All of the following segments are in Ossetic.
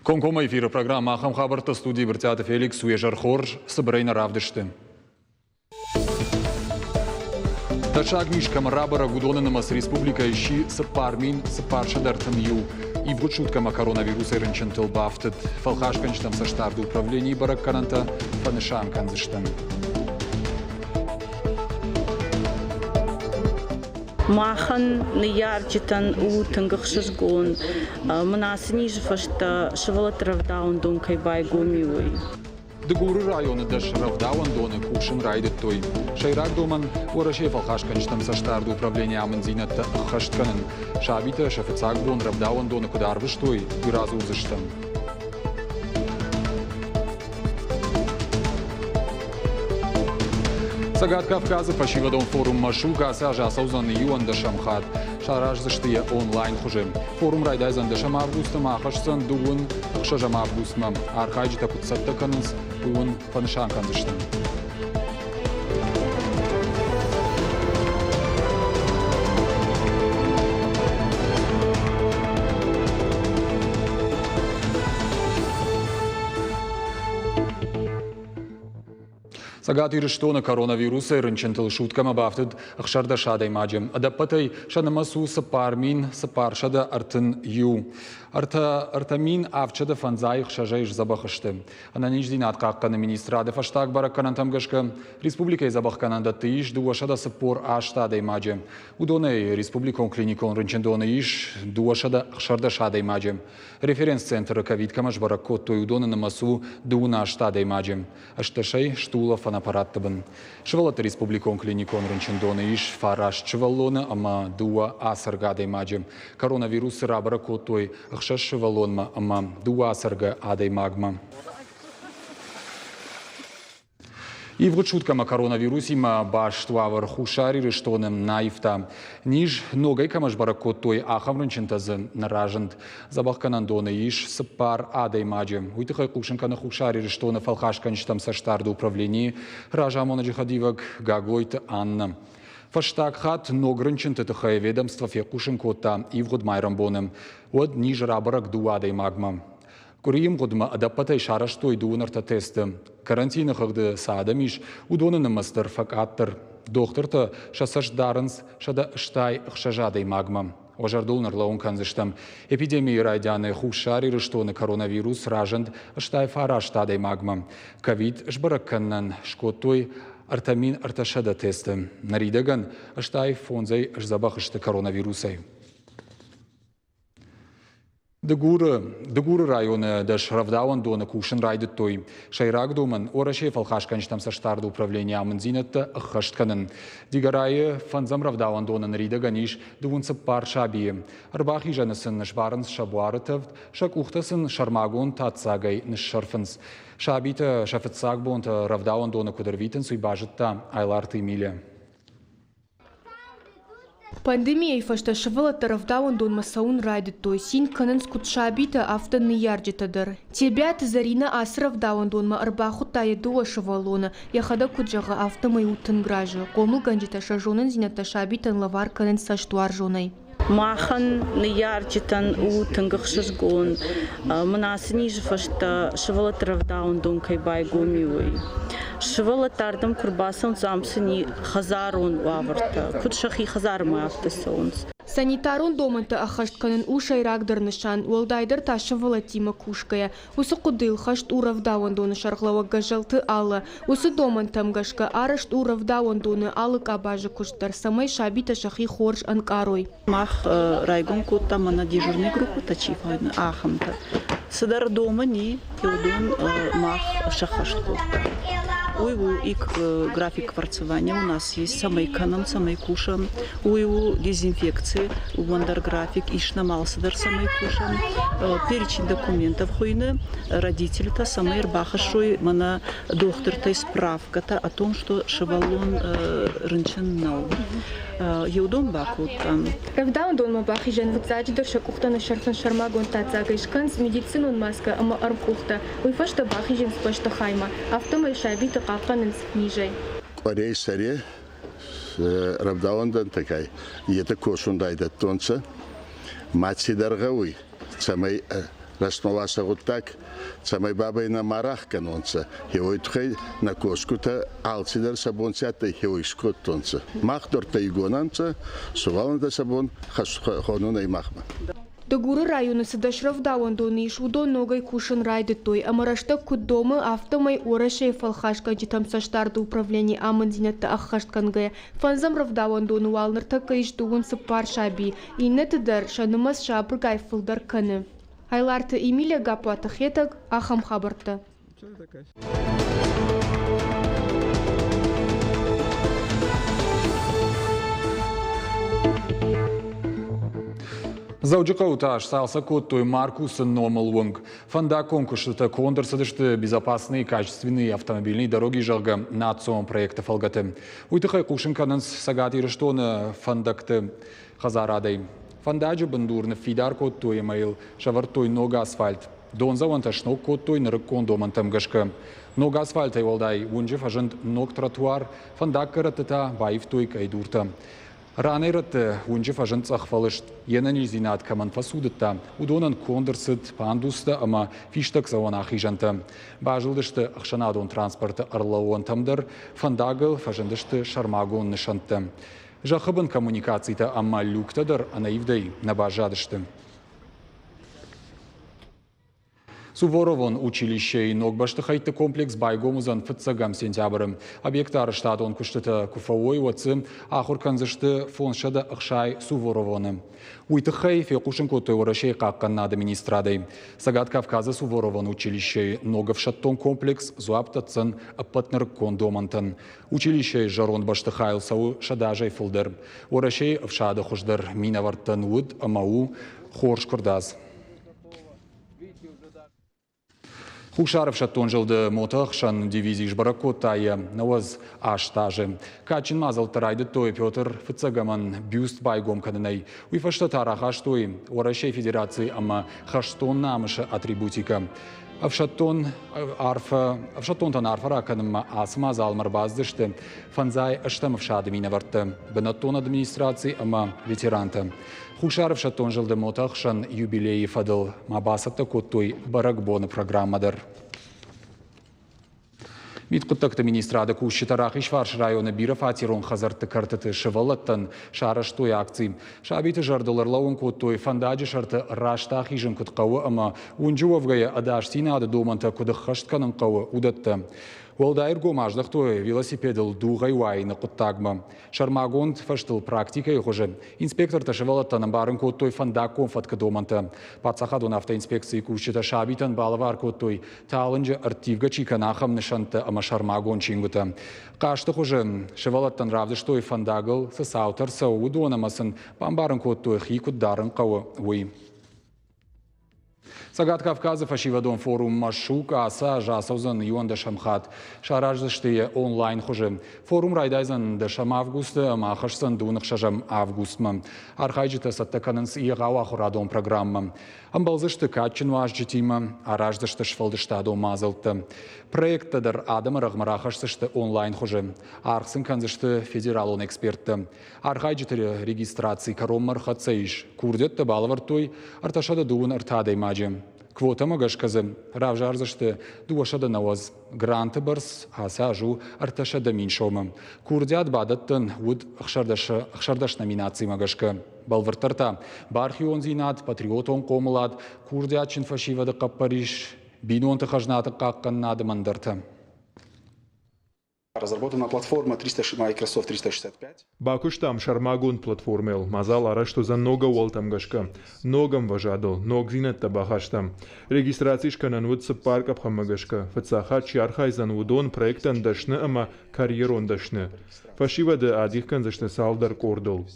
Комкоммӕ эфиры программӕ ахӕм хабӕрттӕ студийы Брытъиаты Феликс уе зӕр хорз, цыбырӕй нӕ равдысты. Тӕссаг низ кӕм рабӕрӕг, уыдоны нымӕц республикӕйы сси 4431. Ивгъуыд суткӕмӕ коронавирусӕй рынчынтыл бафтыд. Фӕлхасгӕнджытӕм цӕстдарды управленийы бӕрӕггӕнӕнтӕ фӕнысан кӕндзыстӕм. Махӕн, ныййарджытӕн у тынг ӕхсызгон, мын ацы низы фӕстӕ сывӕллӕтты рӕвдауӕндон кӕй байгом и, уый. Дыгуры районы дӕс рӕвдауӕндоны кусын райдыдтой. Сӕйраг домӕн Уӕрӕсейы фӕлхасгӕнджытӕм цӕстдарды управленийы амынддзинӕдтӕ ӕххӕст кӕнын. Сабитӕ сӕ фыццаг бон рӕвдауӕндоны куыд арвыстой, уый радзурдзыстӕм. Цӕгат Кавказы фӕсивӕдон форум Машук ацы аз ацӕудзӕн иуӕндӕсӕм хатт. Сараздзысты йӕ онлайн хуызы. Форум райдайдзӕн дӕсӕм августы ӕмӕ ахӕсдзӕн дыууын ӕхсӕзӕм августмӕ. Архайджытӕ куыд цӕттӕ кӕнынц, уый уын фӕнысан кӕндзыстӕм. Цӕгат Ирыстоны коронавирусӕй рынчынтыл суткӕмӕ бафтыд 16 адӕймаджы. Ӕдӕппӕтӕй сӕ нымӕц у 4431. 3756-ӕй сдзӕбӕх сты. Ӕнӕниздзинад хъахъхъӕны министрады фӕстаг бӕрӕггӕнӕнтӕм гӕсгӕ, республикӕйы дзӕбӕхгӕнӕндӕтты ис 248 адӕймаджы. Уыдонӕй республикон клиникон рынчындоны ис 216 адӕймаджы. Референс-центры ковид кӕмӕ сбӕрӕг кодтой, уыдоны нымӕц у дыууын аст адӕймаджы. Ӕстдӕсӕй стулӕфӕн аппаратты бын. Сывӕллӕтты республикон клиникон рынчындоны ис фараст сывӕллоны ӕмӕ дыууӕ ацӕргӕ адӕймаджы. Коронавирусы рабӕрӕг кодтой ӕхсӕз сывӕллонмӕ ӕмӕ дыууӕ ацӕргӕ адӕймагмӕ. Ивгъуыд суткӕмӕ коронавирусимӕ баст уавӕр Хуссар Ирыстоны нӕ аивта. Низ ногӕй кӕмӕ сбӕрӕг кодтой, ахӕм рынчынтӕ дзы нӕ разынд. Дзӕбӕхгӕнӕндоны ис цыппар адӕймаджы. Уый тыххӕй хъусын кӕны Хуссар Ирыстоны фӕлхасгӕнджытӕм цӕстдарды управленийы разамонӕджы хӕдивӕг Гаглойты Аннӕ. Фӕстаг хатт ног рынчынты тыххӕй ведомство фехъусын кодта ивгъуыд майрӕмбоны. Уӕд низ рабӕрӕг дыууӕ адӕймагмӕ. Къуырийы мгъуыдмӕ ӕдӕппӕтӕй сарӕзтой дыууын ӕртӕ тесты. Карантины хыгъды цы адӕм ис, уыдоны нымӕц дӕр фӕкъаддӕр. Дохтыртӕ сӕ цӕст дарынц 166 адӕймагмӕ. Уӕ зӕрдыл ныр кӕндзыстӕм. Эпидемийы райдианы Хуссар Ирыстоны коронавирус разынд 89 адӕймагмӕ. Ковид сбӕрӕг кӕнынӕн скодтой 3300 тесты. Ныридӕгӕн 85-ӕй сдзӕбӕх сты коронавирусӕй. Дыгуры, Дыгуры районы дӕс рӕвдауӕндоны кусын райдыдтой. Сӕйраг домӕн Уӕрӕсейы фӕлхасгӕнджытӕм цӕстдарды управленийы амынддзинӕдтӕ ӕххӕст кӕнын. Дигорайы фӕндзӕм рӕвдауӕндоны ныридӕгӕн ис дыууын цыппар сабийы. Ӕрбахизӕны сын сбарынц сӕ буары тӕвд, сӕ къухтӕ сын сӕрмагонд таддзагӕй ныссӕрфынц. Сабитӕ сӕ фыццаг бонтӕ рӕвдауӕндоны куыд ӕрвитынц, уый базыдта Айларты Эмилия. Пандемийӕйы фӕстӕ сывӕллӕттӕ рӕвдауӕндонмӕ цӕуын райдыдтой, цин кӕнынц куыд сабитӕ, афтӕ ныййарджытӕ дӕр. Тебиаты Зӕринӕ ацы рӕвдауӕндонмӕ ӕрбахуыдта йӕ дыууӕ сывӕллоны. Йӕхӕдӕг куыд зӕгъы, афтӕмӕй у тынг разы. Хъомылгӕнджытӕ сӕ зонындзинӕдтӕ сабитӕн лӕвар кӕнынц цӕстуарзонӕй. Махӕн, ныййарджытӕн, у тынг ӕхсызгон, мын ацы низы фӕстӕ сывӕллӕтты рӕвдауӕндон кӕй байгом и, уый. Сывӕллӕттӕ ардӕм куы рбацӕуынц, ам сын и хӕдзарон уавӕртӕ, куыд сӕхи хӕдзармӕ, афтӕ цӕуынц. Санитарон домӕнтӕ ӕххӕст кӕнын у сӕйрагдӕр нысан, уӕлдайдӕр та сывӕллӕттимӕ кусгӕйӕ. Уыцы хъуыдыйыл хӕст у рӕвдауӕндоны сӕргълӕууӕг Гӕзӕлты Аллӕ. Уыцы домӕнтӕм гӕсгӕ арӕзт у рӕвдауӕндоны алы къабазы куыст дӕр, цӕмӕй сабитӕ сӕхи хорз ӕнкъарой. Мах райгом кодтам мӕнӕ дежурный группӕтӕ чи фӕуыны, ахӕмтӕ. Цыдӕр домӕн и, уыдон мах сӕххӕст кодтам. Уый у и график кварцевания у нас есть, цӕмӕй кӕнӕм, цӕмӕй кусӕм. Уый у дезинфекци, уымӕн дӕр график, ис нӕм алцыдӕр, цӕмӕй кусӕм. Перечень документов хуыйны, родительтӕ цӕмӕй ӕрбахӕссой мӕнӕ дохтыртӕй справкӕтӕ о том, что сывӕллон рынчын нӕу. Еудон бакодтам. Рӕвдауӕндонмӕ бахизӕн фыццаджыдӕр сӕ къухтӕ ныссӕрфын сӕрмагонд таддзагӕй скӕнынц медицинон маскӕ ӕмӕ ӕрмкъухтӕ. Уый фӕстӕ бахизынц бӕстыхаймӕ. Афтӕмӕй сабиты хъахъхъӕнынц низӕй. Къуӕрей сӕре рӕвдауӕндӕнтӕ кӕй, етӕ косун райдӕдтонцӕ. Ма цидӕр гъӕуй, цӕмӕй Рӕстмӕ уа сӕ гъуддаг, цӕмӕй бабӕй нӕ ма рахгӕнонцӕ. Хеуой туххӕй нӕ косгутӕ алцидӕр сӕ бон ци адтӕй, хеуой искодтонцӕ. Мах дортӕ игон ӕнцӕ, сувӕллӕнттӕ сӕ бон хонун ӕй махмӕ. Дыгуры районы цы дӕсрӕвдауӕндоны ис, уыдон ногӕй кусын райдыдтой ӕмӕ рӕстӕг куыд домы, афтӕмӕй Уӕрӕсейы фӕлхасгӕнджытӕм цӕстдарды управленийы амынддзинӕдтӕ ӕххӕст кӕнгӕйӕ, фӕндзӕм рӕвдауӕндоны уал ныртӕккӕ ис дыууын цыппар саби, иннӕты дӕр сӕ нымӕц сабыргай фылдӕр кӕны. Айларты Эмилия Гаппуаты Хетӕг, ахӕм хабӕрттӕ. Дзӕуджыхъӕуы та сцалцӕг кодтой Маркусы номыл уынг. Фӕндаггон куыстытӕ конд ӕрцыдысты «Безопасные и качественные автомобильные дороги», зӕгъгӕ, национ проекты фӕлгӕты. Уый тыххӕй хъусын кӕнынц Цӕгат Ирыстоны фӕндӕгты хӕдзарадӕй. Фӕндаджы бындур ныффидар кодтой ӕмӕ йыл сӕвӕрдтой ног асфальт. Дондзӕуӕнтӕ сног кодтой нырыккон домӕнтӕм гӕсгӕ. Ног асфальтӕй уӕлдай уынджы фӕзынд ног тротуар, фӕндаггӕрӕтты та баивтой къӕйдуртӕ. Ранӕй-рӕтты уынджы фӕзынд цъӕх фӕлыст. Йе нӕниздзинад кӕмӕн фӕцудыдта, уыдонӕн конд ӕрцыд пандустӕ ӕмӕ фистӕгцӕуӕн ахизӕнтӕ. Базылдысты ӕхсӕнадон транспорты ӕрлӕууӕнтӕм дӕр, фӕндагыл фӕзындысты сӕрмагонд нысӕнттӕ. Зӕххы бын коммуникацитӕ ӕмӕ люктӕ дӕр ӕнӕивдӕй нӕ баззадысты. Суворовон училищейы ног бӕстыхӕйтты комплекс байгом уыдзӕн фыццӕгӕм сентябры. Объекты арӕзтадон куыстытӕ куы фӕуой, уӕд дзы ахуыр кӕндзысты 560 Суворовоны. Уый тыххӕй фехъусын кодтой Уӕрӕсейы хъахъхъӕнынады министрадӕй. Цӕгат Кавказы Суворовон училищейы ног ӕфсӕддон комплекс дзуапп дӕтдзӕн ӕппӕт нырыккон домӕнтӕн. Училищейы зӕронд бӕстыхайыл цӕуы 100 азӕй фылдӕр. Уӕрӕсейы ӕфсады хуыздӕр минӕвӕрттӕн уыд ӕмӕ у хорз куырдадз. Хуссар ӕфсӕддон зылды мотоӕхсӕн дивизи сбӕрӕг кодта йӕ 98 азы. Кадджын мадзӕлттӕ райдыдтой Петр Фыццӕгӕмӕн бюст байгом кӕнынӕй. Уый фӕстӕ та рахастой Уӕрӕсейы Федерацийы ӕмӕ хӕстон намысы атрибутикӕ. Ӕфсӕддон арфӕ, ӕфсӕддонтӕн арфӕ ракӕнынмӕ ацы мадзалмӕ ӕрбацыдысты фӕндзай ӕстӕм ӕфсады минӕвӕрттӕ, бынӕттон администраци ӕмӕ ветерантӕ. Хуссар ӕфсӕддон зылды мотоӕхсӕн юбилейы фӕдыл ма бацӕттӕ кодтой бӕрӕгбоны программӕ дӕр. Мидхъуыддӕгты министрады кусджытӕ Рахизфарсы районы бирӕфатерон хӕдзӕртты кӕртыты сывӕллӕттӕн сарӕзтой акци. Сабиты зӕрдыл ӕрлӕууын кодтой, фӕндаджы сӕрты раст ахизын куыд хъӕуы ӕмӕ уынджы уӕвгӕйӕ ӕдасдзинады домӕнтӕ куыд ӕххӕст кӕнын хъӕуы, уыдӕттӕ. Уӕлдай ӕргом аздӕхтой велосипедыл дугъӕй уайыны хъуыддагмӕ. Сӕрмагонд фӕзтыл практикӕйы хуызы инспектортӕ сывӕллӕттӕн ӕмбарын кодтой фӕндаггон фӕткы домӕнтӕ. Паддзахадон автоинспекцийы кусджытӕ сабитӕн балӕвар кодтой, талынджы ӕрттивгӕ чи кӕны, ахӕм нысӕнттӕ ӕмӕ сӕрмагонд чингуытӕ. Хъазты хуызы сывӕллӕттӕн равдыстой фӕндагыл цы цаутӕ ӕрцӕуы, уыдон ӕмӕ сын бамбарын кодтой, хи куыд дарын хъӕуы, уый. Цӕгат Кавказы фӕсивӕдон форум «Машук» ацы аз ацӕудзӕн иуӕндӕсӕм хатт. Сараздзысты йӕ онлайн хуызы. Форум райдайдзӕн дӕсӕм августы ӕмӕ ахӕсдзӕн дыууын ӕхсӕзӕм августмӕ. Архайджытӕ цӕттӕ кӕнынц егъау ахуырадон программӕ. Ӕмбӕлдзысты кадджын уазджытимӕ, араздзысты сфӕлдыстадон мадзӕлттӕ. Проекттӕ дӕр адӕмы рӕгъмӕ рахӕсдзысты онлайн хуызы. Аргъ сын кӕндзысты федералон эксперттӕ. Архайджыты регистраци кӕронмӕ ӕрхӕццӕ ис. Курдиӕттӕ балӕвӕрдтой 323 адӕймаджы. Квотӕмӕ гӕсгӕ дзы равзардзысты 290. Гранты бӕрц ацы аз у 300 000 сомы. Курдиат бадӕттӕн уыд 16 номинацимӕ гӕсгӕ. Бӕлвырддӕр та бархиондзинад, патриотон хъомылад, курдиатджын фӕсивӕды хъӕппӕрис, бинонты хӕзнаты хъахъхъӕнынад ӕмӕ ӕндӕртӕ. Разработана платформа 300, Microsoft 365. Бакуыстам сӕрмагонд платформӕйыл. Мадзал арӕзт уыдзӕн ног ӕууӕлтӕм гӕсгӕ. Ног ӕмвӕзадыл ногдзинӕдтӕ бахастам. Регистраци скӕнӕн уыд цыппар къӕпхӕнмӕ гӕсгӕ. Фыццаг хатт чи архайдзӕн, уыдон проектӕн дӕсны ӕмӕ карьерон дӕсны. Фӕсивӕды адих кӕндзысты цалдӕр къордыл.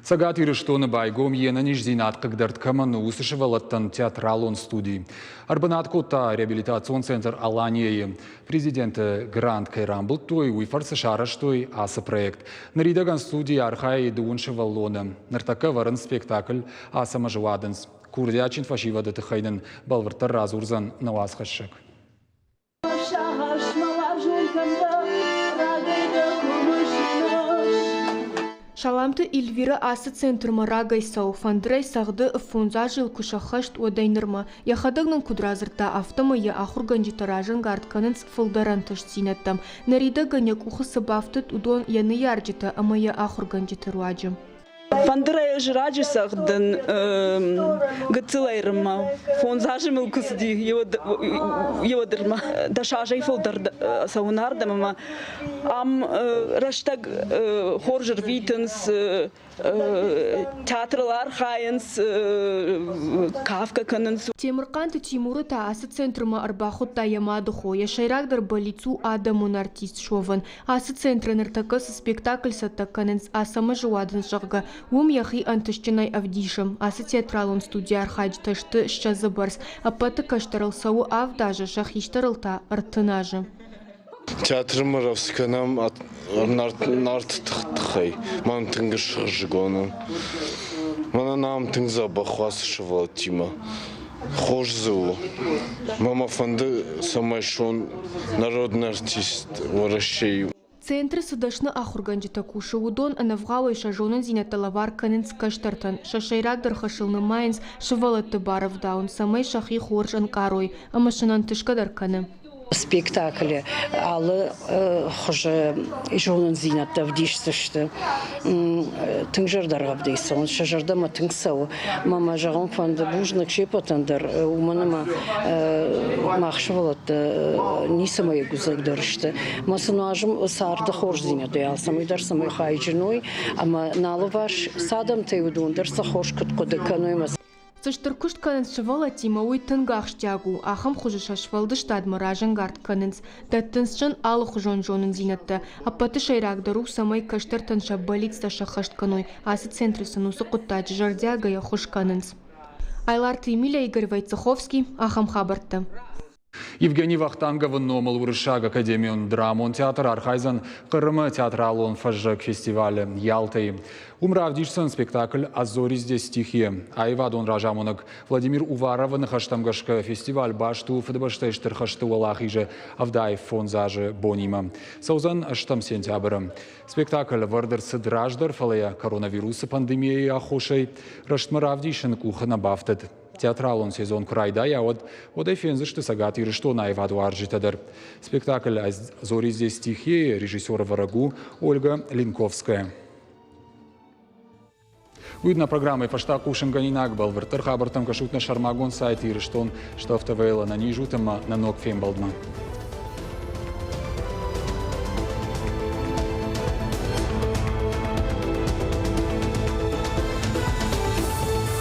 Цӕгат Ирыстоны байгом йе нӕниздзинад хъыгдӕрд кӕмӕн у, уыцы сывӕллӕттӕн театралон студи. Ӕрбынат кодта реабилитацион центр Алания-йы. Президенты грант кӕй рамбылдтой, уый фӕрцы сарӕзтой ацы проект. Ныридӕгӕн студийы архайы дыууын сывӕллоны. Ныртӕккӕ ӕвӕрынц спектакль Ацӕмӕзы уадындз. Курдиатджын фӕсивӕды тыххӕй нын бӕлвырддӕр радзурдзӕн нӕ уацхӕссӕг. Саламты Эльвирӕ ацы центрмӕ рагӕй цӕуы, фӕндырӕй цӕгъды, фондз азы йыл куы сӕххӕст, уӕдӕй нырмӕ. Йӕхӕдӕг нын куыд радзырдта, афтӕмӕй йӕ ахуыргӕнджытӕ разӕнгард кӕнынц фылдӕр ӕнтыстдзинӕдтӕм. Ныридӕгӕн йӕ къухы цы бафтыд, уыдон йӕ ныййарджытӕ ӕмӕ йӕ ахуыргӕнджыты руаджы. Фӕндырӕй ӕз раджы цӕгъдын гыццылӕй рынмӕ. Фондз азы мыл куы цыди, еуӕдырмӕ. 10 азӕй фылдӕр цӕуын ардӕм ӕмӕ ам рӕстӕг хорз ӕрвитынц, театрыл архайынц, кафгӕ кӕнынц. Темырхъанты Тимуры та ацы центрмӕ ӕрбахуыдта йӕ мадыхо. Йӕ сӕйрагдӕр бӕллиц у адӕмон артист суӕвын. Ацы центры ныртӕккӕ цы спектакль цӕттӕ кӕнынц Ацӕмӕзы уадындз, зӕгъгӕ, уым йӕхи ӕнтыстджынӕй ӕвдисы. Ацы театралон студийы архайджытӕ сты 20-ы бӕрц. Ӕппӕты кӕстӕрыл цӕуы авд азы, сӕ хистӕрыл та 30 азы. Театры ма рӕвдз кӕнӕм Нарты тыххӕй. Мӕн тынг схъызгон у. Мӕнӕн ам тынг дзӕбӕх у ацы сывӕллӕттимӕ. Хорз дзы у. Мӕ мӕ фӕнды, цӕмӕй суон народный артист Уӕрӕсейы. Центры цы дӕсны ахуыргӕнджытӕ кусы, уыдон ӕнӕвгъауӕй сӕ зонындзинӕдтӕ лӕвар кӕнынц кӕстӕртӕн. Сӕ сӕйрагдӕр хӕсыл нымайынц сывӕллӕтты барӕвдауын, цӕмӕй сӕхи хорз ӕнкъарой ӕмӕ сын ӕнтысгӕ дӕр кӕны. Спектаклы алы хуызы зонындзинӕдтӕ ӕвдисдзысты. Тынг зӕрдӕргъӕвдӕй цӕуынц, сӕ зӕрдӕмӕ тынг цӕуы. Мӕ мӕ зӕгъын фӕнды бузныг се ппӕтӕн дӕр, уымӕн ӕмӕ мах сывӕллӕттӕ ницӕмӕй ӕгуыдзӕгдӕр сты. Мӕ сын уарзын царды хорздзинӕдтӕй алцӕмӕй дӕр цӕмӕй хайджын уой ӕмӕ нӕ алыварс цы адӕмтӕй уыдон дӕр сӕ хорз куыд хъуыды кӕной. Цы стыр куыст кӕнынц сывӕллӕттимӕ, уый тынг ахсджиаг у. Ахӕм хуызы сӕ сфӕлдыстадмӕ разӕнгард кӕнынц, дӕттынц сын алыхуызон зонындзинӕдтӕ. Ӕппӕты сӕйрагдӕр у, цӕмӕй кӕстӕртӕн сӕ бӕллицтӕ сӕххӕст кӕной. Ацы центры сын уыцы хъуыддаджы зӕрдиагӕй ӕххуыс кӕнынц. Айларты Емеля, Игорь Войцеховский. Ахӕм хабӕрттӕ. Евгений Вахтанговы номыл Уырыссаг академион драмон театр архайдзӕн Хъырымы театралон фӕззӕг фестивалы Ялтӕйы. Уым равдисдзӕн спектакль «А зори здесь тихие». Аивадон разамонӕг Владимир Уваровы ныхӕстӕм гӕсгӕ фестиваль баст у Фыдыбӕстӕйы Стыр хӕсты уӕлахизы 75 азы бонимӕ. Цӕудзӕн 8 сентябры. Спектакль ӕвӕрд ӕрцыд раздӕр, фӕлӕ йӕ коронавирусы пандемийӕйы аххосӕй рӕстмӕ равдисын къухы нӕ бафтыд. Театралон сезон куы райдайа, уӕд уӕдӕй фендзысты Цӕгат Ирыстоны аивадуарзджытӕ дӕр. Спектакль «Зори здесь тихие» режиссер-ӕвӕрӕг у Ольга Линковская. Уый нӕ программӕйы фӕстаг хъусынгӕнинаг бӕлвырддӕр хабӕрттӕм кӕсут нӕ сӕрмагонд сайт Ирыстон Штоф ТВ-йыл ӕнӕниз ут ӕмӕ нӕ ног фембӕлдмӕ.